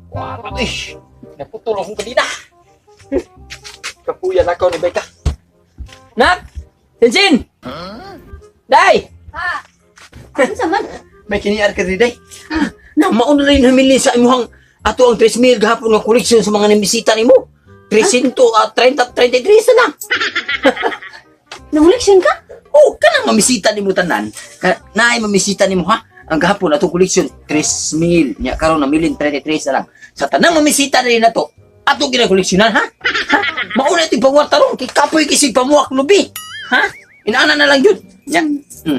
Wala eh. Naputol akong kanina. Kapuya na ako ni Becca. Nak! Sinsin! Day! Ha? Unsa man? May kiniar ka rin, Day. Na, mauna na yung hamili sa imuhang ato ang 3,000 gahapon nga koleksyon sa mga namisita nimo. 330, 33 na lang. Nanguleksyon ka? Oh, kanang mamisita nimo tanan. Ka, naay mamisita nimo ha. Ang gahapon atong koleksyon 3,000. Nya karon namilin 33 na lang. Sa tanang mamisita rin na to, atong ginakoleksyonan ha. Ha? Mauna ito pangwarta ron kay kapoy kisig pamuak lubi. Ha? Inaana na lang yun. Nya,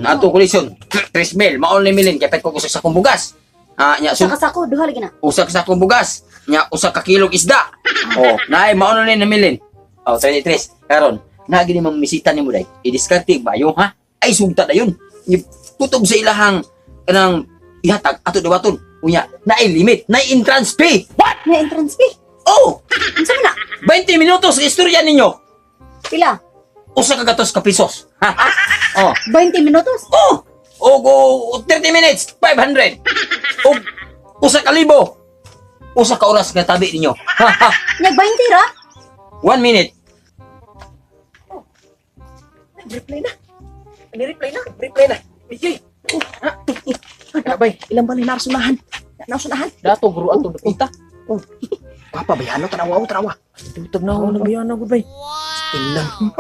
atong koleksyon 3,000. Mauna ni milin kay pet ko sa akong bugas. Ha, nya Sa kasako, duha lagi na. usa ka sakong bugas, nya usa ka kilong isda. Oh, naay mauna ni namilin. Oh, 33. Karon, naa gini mamisita nimo day. I-diskarte ba yung ha? Ay sugta dayon. Tutob sa ilahang kanang ihatag ato dawaton. Unya, naay limit, naay entrance fee. What? May entrance fee. Oh, Unsa man na? 20 minutos sa istorya ninyo. Pila? Usa ka gatos ka pesos. Ha? Oh. 20 minutos? Oh! O go 30 minutes, 500. O usa ka libo. Usa ka oras nga tabi ninyo. Ha ha. Nya 20 ra? 1 minute. Reply na. Ni-reply na. Reply na. Bigay. Oh, ha? Ano bay? Ilang ba ni narasunahan? Narasunahan? Dato guru ato dapita. Oh. Papa, bayano, tanawa, oh, tanawa. Tutog na ako nagbayana gud bay. Ilang.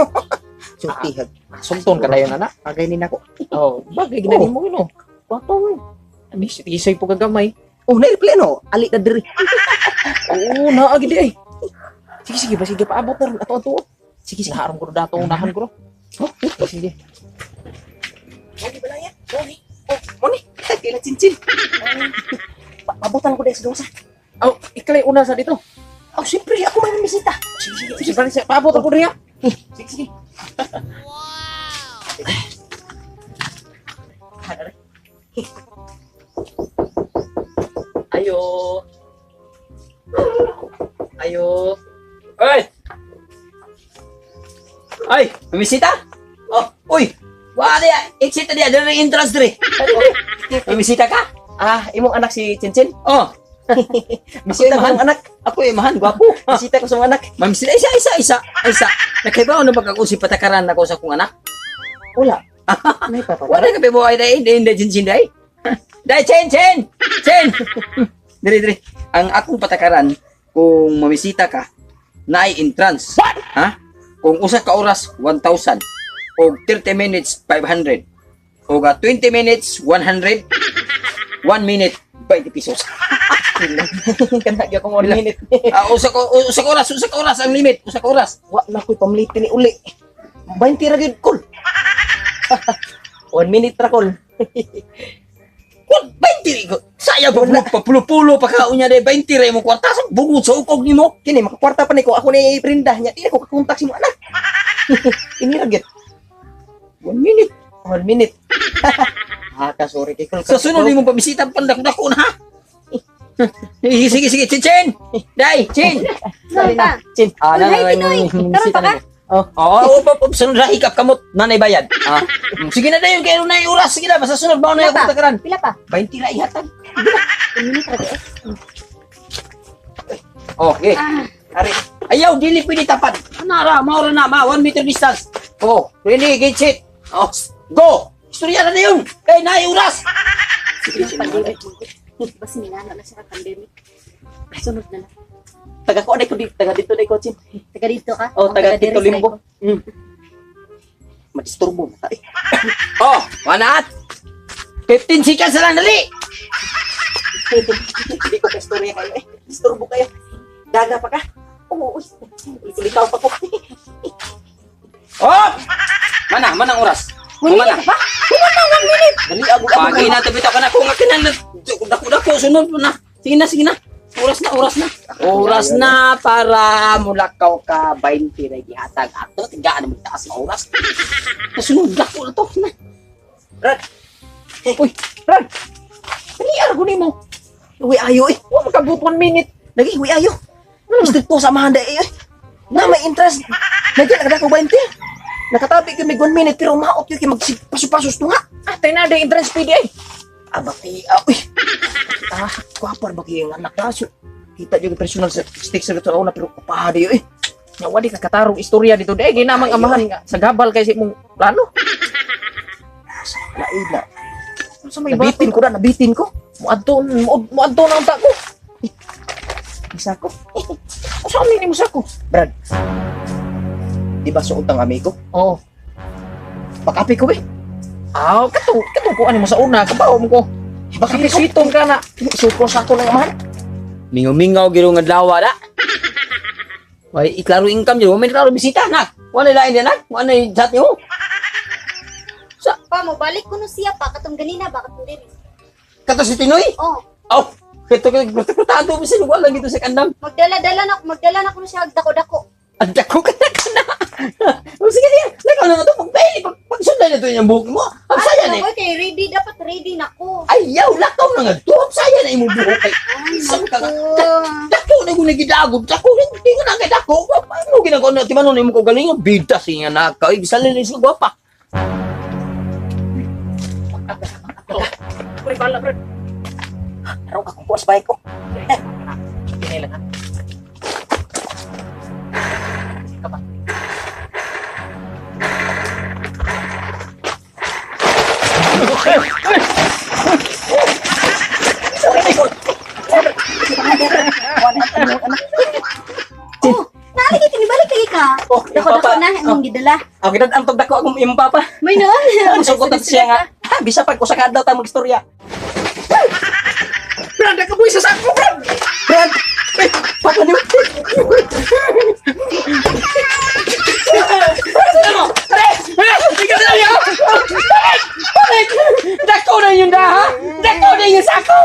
Sultihag. Sumton ka dayon ana. Agay ni nako. Oh, bagay gid nimo no. Wato. Ani si isay po kagamay. Oh, na-reply no. Ali na diri. Oo, naa gid ay. Sige sige, basige paabot na ron ato ato. Sige, sige. Naharon ko dato unahan ko. Oh, sige. Moni balaya. Moni. Oh, moni. Kailan chinchin. Pabutan ko dahil sa dosa. Oh, ikalay una sa dito. Oh, siyempre, ako may misita. Sige sige, sige bali sa paabot ako diha. Sige, sige. Ayo. Ayo. Ay! Ay, mamisita? Oh, uy. Wala ya, exit na diya, dali ang entrance diri. Mamisita ka? Ah, imong anak si Chinchin? Oh, Bisita ko imahan. sa anak. Ako imahan, gwapo. Bisita ko sa anak. Mamisita, isa, isa, isa, isa. Nakaibaw na pagkakusi patakaran ako sa akong anak. Wala. May papa. Wala ka bibuhay dahil, hindi, hindi, chin, chin, dahil. Dahil, chin, chin, chin. Diri, diri. Ang akong patakaran, kung mamisita ka, naay entrance. What? Ha? Kung usa ka oras, 1,000. O 30 minutes, 500. O 20 minutes, 100. 1 minute, 20 pesos. Kana gyud akong 1 minute. Ah, usa ka oras, usa ka oras ang limit, usa ka oras. Wa na ko'y pamliti ni uli. 20 ra gyud kol. 1 minute ra kol. Kung 20 ko. Saya pa papulo-pulo pa ka unya de 20 ra imong kwarta sa bugod sa ukog nimo. Kini makakwarta pa ni ko ako ni Brinda nya di ako kakontak si mo anak. Ini ra gyud. 1 minute. 1 minute. Ah, ka sorry kay kol. Sa sunod nimo pabisita pandako-dako na ha. Sige, sige, sige, Chin, Chin. Day, Chin. Sorry pa. Chin. Ah, Uy, hi, Pinoy. Karon pa ka? Oh, oo, oh, oh, sunod ra hikap kamot nanay bayad. Ah, sige na dayon kay na oras sige na basta sunod mao na Pila pa? yung takaran. Pila pa? 20 ra ihatag. 1 minute ra di. Okay. Ah, Ari. Ayaw, dili pwede tapat. Ano ra, mao ra na, ma, 1 meter distance. Oh, ready, get set. Oh, go. Istorya na dayon. Kay naay oras. Sige, Chin. pandemic. Basta minana na siya pandemic. Sunod na lang. Taga ko ko dito, taga dito ko Chin. Taga dito ka? Oh, taga diri dito sa limbo. ko. Madisturbo na ta. eh. Oh, wanat. 15 seconds na lang dali. Hindi ko ka istorya kayo eh. Disturbo kayo. Daga pa ka. Oo, uy. Ulitaw pa ko. Oh! Mana, manang oras. 1 Mana. minute pa? Dali ako ako. Pagi na tabi ka na kung akin ang dako-dako sunod na. Sige na, sige na. Oras na, oras na. Oras na para mulakaw ka 20 ra gihatag ato tigaan mo taas nga oras. Sunod dako na to na. Brad. Uy, Brad. Dali argo nimo. Uy ayo eh. Wa makabot 1 minute. Lagi uy ayo. Stricto sa amahan da eh. Na may interest. Lagi nagdako 20. Nakatabi ko may 1 minute pero maot yun kay magpaso-pasos to nga. Ah, tayo na entrance fee di ay. Abati, ah, uy. Ah, kwapar ba kaya ang anak na? So, kita yung personal sa stick sa sa una pero kapaha di eh. Nya wadi ka katarong istorya dito. Di ginamang amahan nga sa gabal kay sa imong plano. Lain na. Sa may Nabitin bato. ko na, nabitin ko. Muadto muadto na unta ko. Isa ko. Usa man nimo sako? Brad. Di ba suot ang amigo? Oo. Pakapi ko eh. Aw, kato kato ko ani mo sa una kabaw mo ko. Baka Sige, sweeton ka na. Suot ko sa ako ng amahan. Mingaw-mingaw giro nga adlaw na. Way iklaro income jud, may klaro bisita na. Wala lain din na. Wala chat nimo. Pa, mobalik ko no siya pa katong ganina ba katong diri. Kato si Tinoy. Oh, Oh, kito kay kurtado bisan wala lang dito sa kandang. magdala-dala na magdala na ko no siya og dako-dako. Ang dako ka na ka na. Oh, sige, sige. Lakaw na nga to. Pag, pag, pagsundan na to yung buhok mo. Ang saya na eh. Ay, kay ready dapat ready na ko. Ayaw, lakaw na nga to. Ang saya na imong buhok. Kay, Ay, Saan ka nga? naku. Dako na yung nagidagod. Dako na hindi ko na kay dako. Ano ginagawa na? Timanon na imong kagalingon. Bida siya na ka. Ay, bisan na siya gwapa. Pre, bala, pre. Araw ka kung kuwas bike ko. Pinay lang ha. Ka pa. Oh, naalagi kinibalik lagi ka. Oh, Dako-dako papa. na imong gidala. Ako kita ang dako akong imong papa. May noon. Ang sugot na siya nga. Ha, bisa pag usa ka adlaw ta magstorya. Brad, nakabuhi sa sako, Brad! Brad! Eh, papa ni Dako na yung daha! Dako na yung sako!